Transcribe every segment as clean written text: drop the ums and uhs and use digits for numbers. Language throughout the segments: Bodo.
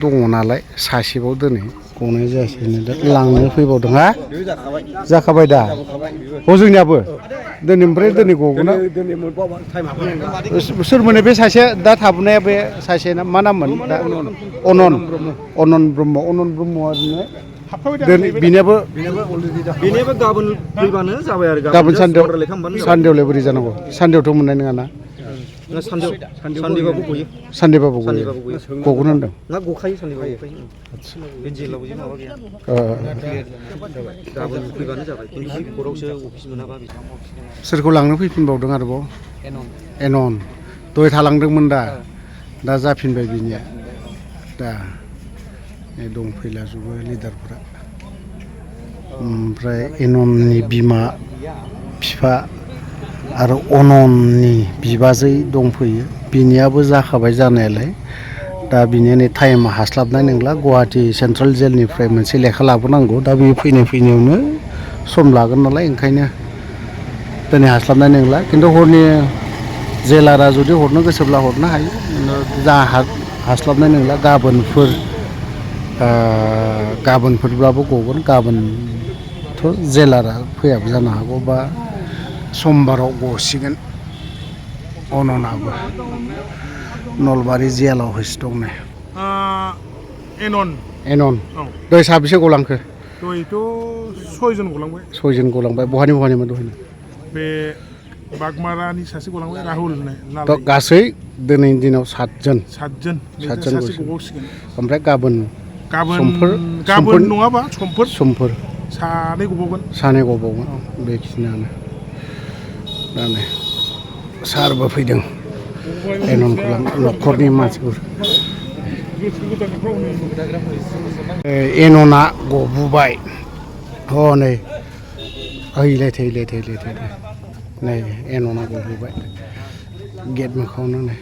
दङ नालाय सासेबाव दोनै गनाय जायासैनो दा लांनो फैबावदों हा जाखाबाय दा हजोंनियाबो दिनैनिफ्राय दिनै गगोना सोर मोनो बे सासे दा थाबोनाया बे सासे ना मा नाममोन दा अनन ब्रह्मआ बिनियाबो गाबोन फैबानो जाबाय आरो गाबोन सानदेआवलाय बोरै जानांगौ सानदेआवथ' मोननाय नङा ना सानदेबाबो गयो गगोन होनदों ना गखायो सानदेबाबो बे जेलाव जे माबा गैया गाबोन फैबानो जाबाय खिन्थु बे कर्टआवसो अफिस मोनाबा सोरखौ लांनो फैफिनबावदों आरोबाव एनन दहाय थालांदोंमोन दा जाफिनबाय बिनिया दा दंफैलाजोबो लिडारफोरा ओमफ्राय एनननि बिमा बिफा आरो अनननि बिबाजै दंफैयो बिनियाबो जाखाबाय जानायालाय दा बिनि नै टाइमा हास्लाबनाय नंला गुवाहाटि सेन्ट्रेल जेलनिफ्राय मोनसे लेखा लाबोनांगौ दा बे फैनायावनो सम लागोन नालाय ओंखायनो दिनै हास्लाबनाय नंला खिन्थु हरनि जेलारा जुदि हरनो गोसोब्ला हरनो हायो जा हास्लाबनाय नंला गाबोनफोरब्लाबो गगोन गाबोनथ' जेलारा फैयाबो जानो हागौ बा समबाराव गसिगोन अननाबो नलबारि जेलाव होसो दं नै एनन दहाय साबेसे गलांखो दहायथ' सयजन गलांबाय बहानिमोन दहायनो बे बागमारानि सासे गलांबाय राहुल थ' गासै दिनैनि दिनाव सातजन गबावसिगोन ओमफ्राय गाबोन नङाबा समफोर सानै गबावगोन बेखिनियानो दा नै सारबो फैदों एननखौ न'खरनि मानसिफोर एनना गबोबाय हनै हैलायथै नै एनना गबोबाय गेट मोखाङावनो नै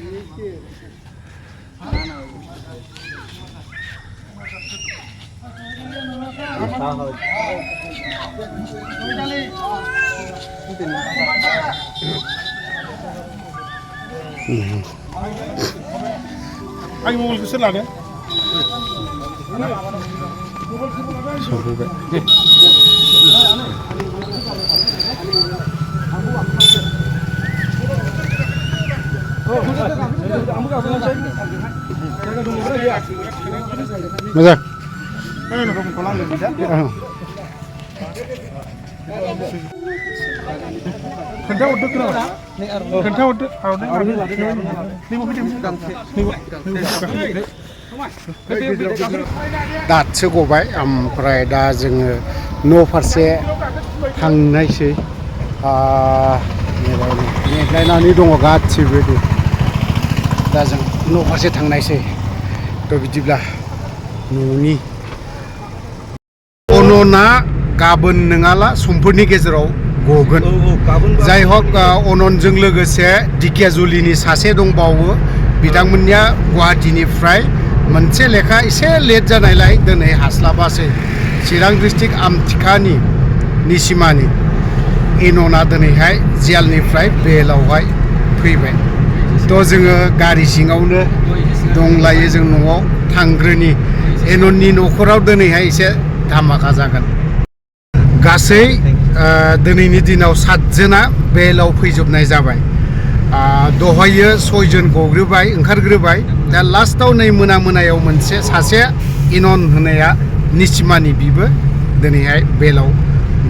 आंनि मबाइलखौ सोर लादों सफैबाय मोजां दासो गबाय ओमफ्राय दा जोङो न' फारसे थांनायसै नेग्लायनानै दङ गासिबो दा जों न' फारसे थांनायसै थ' बिदिब्ला न'नि अनना गाबोन नङाला समफोरनि गेजेराव गगोन जाय हक अननजों लोगोसे दिकेजुलिनि सासे दंबावो बिथांमोननिया गुवाहाटिनिफ्राय मोनसे लेखा एसे लेट जानायलाय दिनै हास्लाबासै चिरां डिस्ट्रिक्ट आमथिखानि निसिमानि एनना दिनैहाय जेलनिफ्राय बेलावहाय फैबाय थ' जोङो गारि सिङावनो दंलायो जों न'आव थांग्रोनि एनननि न'खराव दिनैहाय एसे धामाका जागोन गासै दिनैनि दिनाव 7 जना बेलाव फैजोबनाय जाबाय दहायो 6 जन ओंखारग्रोबाय दा लास्टाव नै मोनायाव सासे एनन होनाया निसिमानि बिबो दिनैहाय बेलाव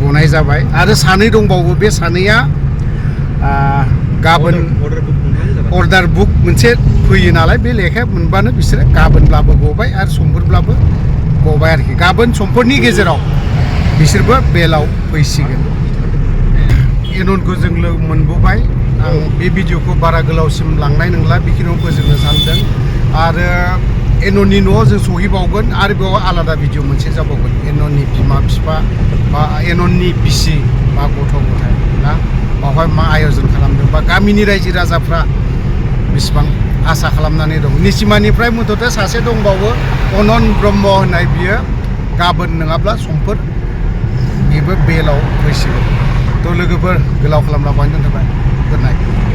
गनाय जाबाय आरो सानै दंबावो बे सानैया गाबोन अर्डार बुक मोनसे फैयो नालाय बे लेखाया मोनबानो बिसोरो गाबोनब्लाबो गबाय आरो समफोरब्लाबो गबाय आरोखि गाबोन समफोरनि गेजेराव बिसोरबो बेलाव फैसिगोन एननखौ जों मोनबोबाय आं बे भिडिअखौ बारा गोलावसिम लांनाय नंला बेखिनियाव फोजोबनो सानदों आरो एनननि न'आव जों सहैबावगोन आरो बेयाव आलादा भिडिअ मोनसे जाबावगोन एनननि बिमा बिफा बा एनननि बिसि बा गथ' गथाय ना बावहाय मा आयजन खालामदों बा गामिनि रायजो राजाफ्रा बेसेबां आसा खालामनानै दं निसिमानिफ्राय मथथे सासे दंबावो अनन ब्रह्म होननाय बियो गाबोन नङाब्ला समफोर बेबो बेलाव फैसिगोन थ' लोगोफोर गोलाव खालामना बायनो दोनथ'बाय गुड नाइट